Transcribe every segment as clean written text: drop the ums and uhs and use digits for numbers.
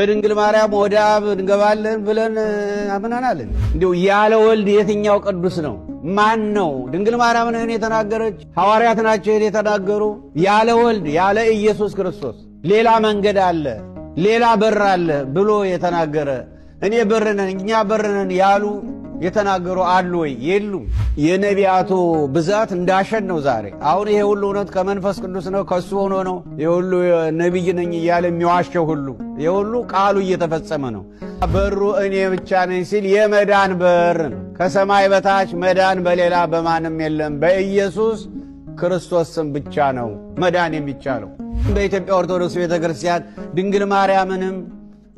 በድንግል ማርያም ወደ አብ እንገባለን ብለን አምነናል። እንዲሁ ያለ ወልድ የትኛው ቅዱስ ነው? ማን ነው? ድንግል ማርያም ነው ይሄን የተናገረች? ሐዋርያት ናቸው ይሄን የተናገሩ? ያለ ወልድ ያለ ኢየሱስ ክርስቶስ ሌላ መንገድ አለ፣ ሌላ በር አለ ብሎ የተናገረ፣ እኔ በር ነን፣ እኛ በር ነን ያሉ የተናገሩ አሉ ወይ? የሉም። የነቢያቱ ብዛት እንዳሸን ነው ዛሬ። አሁን ይሄ ሁሉ እውነት ከመንፈስ ቅዱስ ነው፣ ከሱ ሆኖ ነው። ይሄ ሁሉ ነቢይ ነኝ እያለ የሚዋሸው ሁሉ፣ ይሄ ሁሉ ቃሉ እየተፈጸመ ነው። በሩ እኔ ብቻ ነኝ ሲል የመዳን በር ነው። ከሰማይ በታች መዳን በሌላ በማንም የለም፣ በኢየሱስ ክርስቶስ ስም ብቻ ነው መዳን የሚቻለው። በኢትዮጵያ ኦርቶዶክስ ቤተክርስቲያን ድንግል ማርያምንም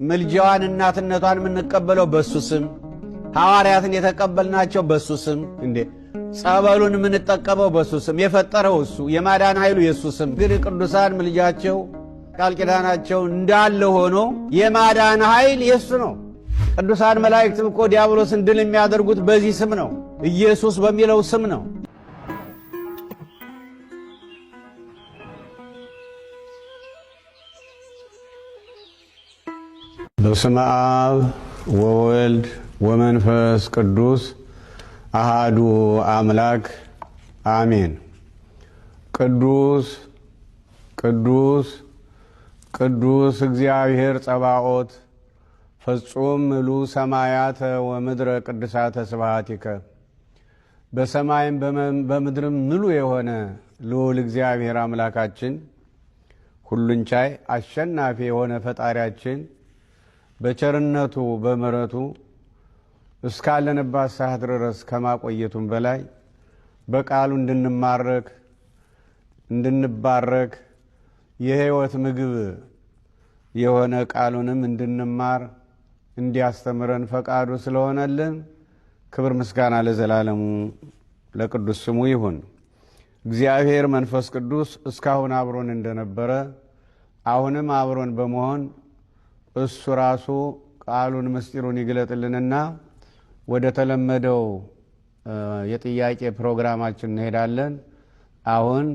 ምልጃዋን እናትነቷን የምንቀበለው በሱ ስም፣ ሐዋርያትን የተቀበልናቸው በሱ ስም፣ እንዴ ጸበሉን የምንጠቀመው በሱ ስም፣ የፈጠረው እሱ፣ የማዳን ኃይሉ የሱ ስም። ግን ቅዱሳን ምልጃቸው ቃል ኪዳናቸው እንዳለ ሆኖ የማዳን ኃይል የሱ ነው። ቅዱሳን መላእክትም እኮ ዲያብሎስን ድል የሚያደርጉት በዚህ ስም ነው፣ ኢየሱስ በሚለው ስም ነው። በስመ አብ ወወልድ ወመንፈስ ቅዱስ አሃዱ አምላክ አሜን። ቅዱስ ቅዱስ ቅዱስ እግዚአብሔር ጸባኦት ፍጹም ምሉ ሰማያተ ወምድረ ቅድሳተ ስብሐቲከ። በሰማይም በምድርም ምሉ የሆነ ልዑል እግዚአብሔር አምላካችን፣ ሁሉን ቻይ አሸናፊ የሆነ ፈጣሪያችን በቸርነቱ በምሕረቱ እስካለንባት ሰዓት ድረስ ከማቆየቱም በላይ በቃሉ እንድንማረክ፣ እንድንባረክ፣ የሕይወት ምግብ የሆነ ቃሉንም እንድንማር እንዲያስተምረን ፈቃዱ ስለሆነልን ክብር ምስጋና ለዘላለሙ ለቅዱስ ስሙ ይሁን። እግዚአብሔር መንፈስ ቅዱስ እስካሁን አብሮን እንደነበረ አሁንም አብሮን በመሆን እሱ ራሱ ቃሉን ምስጢሩን ይግለጥልንና ወደ ተለመደው የጥያቄ ፕሮግራማችን እንሄዳለን። አሁን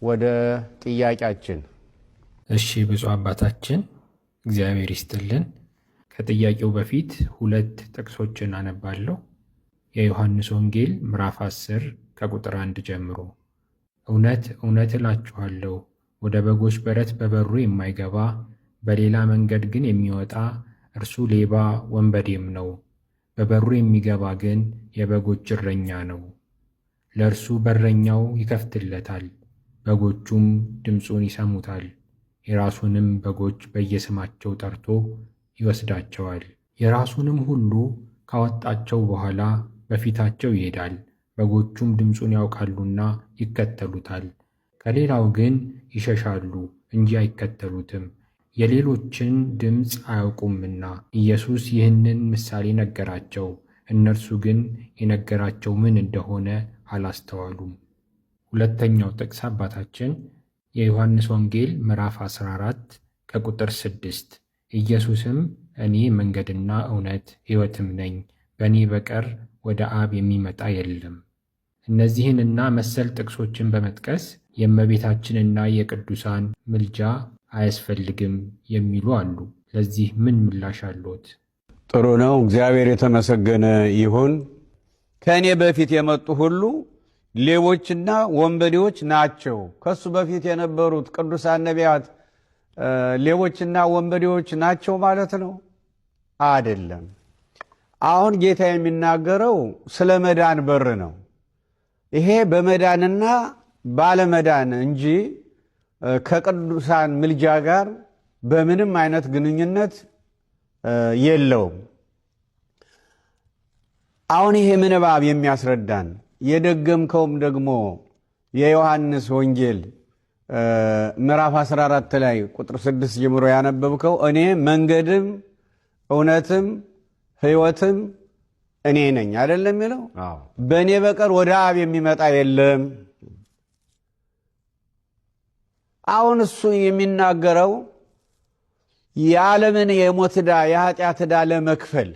ወደ ጥያቄያችን። እሺ ብፁዕ አባታችን፣ እግዚአብሔር ይስጥልን። ከጥያቄው በፊት ሁለት ጥቅሶችን አነባለሁ። የዮሐንስ ወንጌል ምዕራፍ 10 ከቁጥር 1 ጀምሮ፣ እውነት እውነት እላችኋለሁ፣ ወደ በጎች በረት በበሩ የማይገባ፣ በሌላ መንገድ ግን የሚወጣ እርሱ ሌባ ወንበዴም ነው። በበሩ የሚገባ ግን የበጎች እረኛ ነው። ለእርሱ በረኛው ይከፍትለታል፣ በጎቹም ድምፁን ይሰሙታል። የራሱንም በጎች በየስማቸው ጠርቶ ይወስዳቸዋል። የራሱንም ሁሉ ካወጣቸው በኋላ በፊታቸው ይሄዳል። በጎቹም ድምፁን ያውቃሉና ይከተሉታል። ከሌላው ግን ይሸሻሉ እንጂ አይከተሉትም፣ የሌሎችን ድምፅ አያውቁምና። ኢየሱስ ይህንን ምሳሌ ነገራቸው። እነርሱ ግን የነገራቸው ምን እንደሆነ አላስተዋሉም። ሁለተኛው ጥቅስ አባታችን፣ የዮሐንስ ወንጌል ምዕራፍ 14 ከቁጥር 6፣ ኢየሱስም እኔ መንገድና እውነት ሕይወትም ነኝ፣ በእኔ በቀር ወደ አብ የሚመጣ የለም። እነዚህንና መሰል ጥቅሶችን በመጥቀስ የእመቤታችንና የቅዱሳን ምልጃ አያስፈልግም የሚሉ አሉ። ለዚህ ምን ምላሽ አሎት? ጥሩ ነው። እግዚአብሔር የተመሰገነ ይሁን። ከእኔ በፊት የመጡ ሁሉ ሌቦችና ወንበዴዎች ናቸው። ከሱ በፊት የነበሩት ቅዱሳን ነቢያት ሌቦችና ወንበዴዎች ናቸው ማለት ነው? አይደለም። አሁን ጌታ የሚናገረው ስለ መዳን በር ነው። ይሄ በመዳንና ባለመዳን እንጂ ከቅዱሳን ምልጃ ጋር በምንም አይነት ግንኙነት የለውም። አሁን ይሄ ምንባብ የሚያስረዳን፣ የደገምከውም ደግሞ የዮሐንስ ወንጌል ምዕራፍ 14 ላይ ቁጥር 6 ጀምሮ ያነበብከው፣ እኔ መንገድም እውነትም ሕይወትም እኔ ነኝ አይደለም የሚለው? በእኔ በቀር ወደ አብ የሚመጣ የለም። አሁን እሱ የሚናገረው የዓለምን የሞት ዕዳ፣ የኃጢአት ዕዳ ለመክፈል